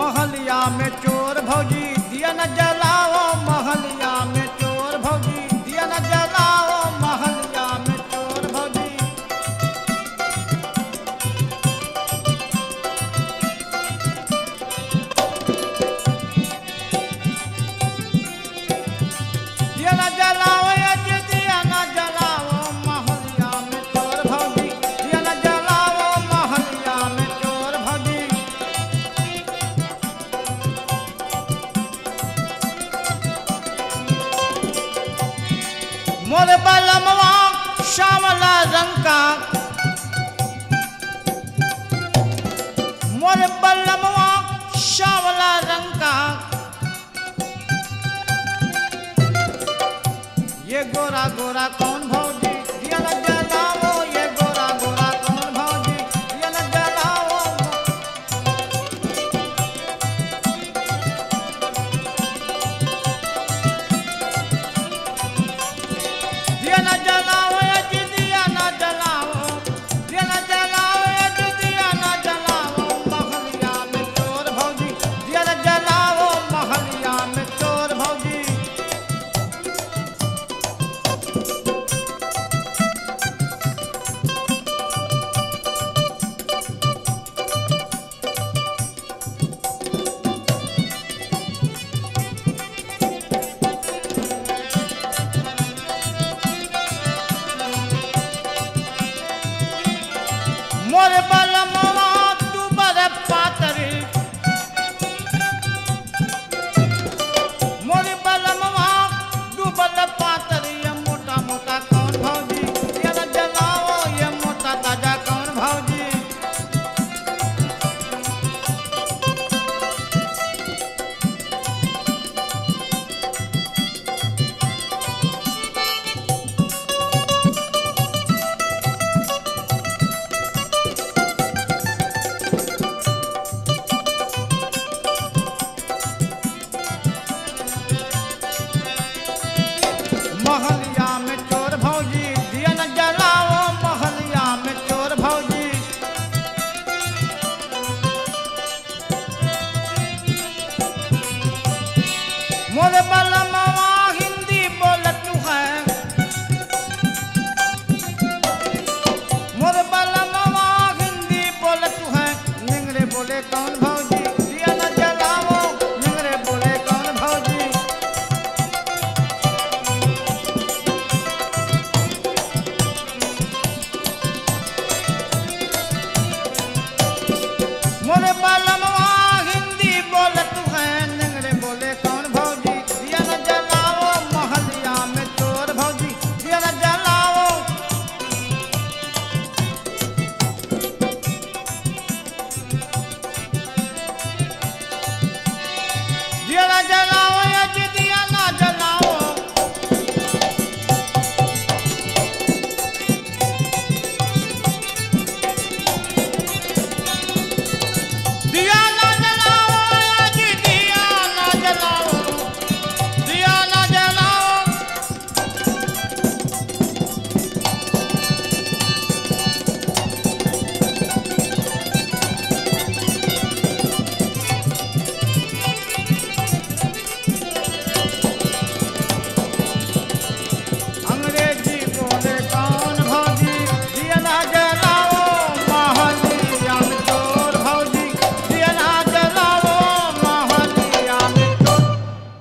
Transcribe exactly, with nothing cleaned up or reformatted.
महलिया में चोर भौजी, दिया न जलाओ, महलिया में चोर भौजी, दिया न जलाओ, महलिया में चोर भौजी। दिया न जलाओ, ए जी, दिया न जलाओ, महलिया में चोर भौजी, दिया न जलाओ, महलिया में चोर भौजी। मोर बलमवा सांवला रंग का, मोर बलमवा सांवला रंग का, ये गोरा गोरा कौन भौजी, दिया न जलाओ, ये गोरा गोरा कौन भौजी, दिया न जलाओ। दिया न जलाओ, ए जी, दिया न जलाओ, दिया न जलाओ, ए जी, दिया न जलाओ, महलिया में चोर भौजी, दिया न जलाओ, महलिया में चोर भौजी। मोर बलमवा दुबर पातर, मोर बलमवा दुबर पातर, ये मोटा मोटा कौन भौजी, ये न जलाओ, ये मोटा ताजा कौन भौजी। महलिया में चोर भौजी, दिया न जलाओ, महलिया में चोर भौजी। मोर बलमवा हिंदी बोलत है, मोर बलमवा हिंदी बोलत है, निंगरे बोले कौन भौजी,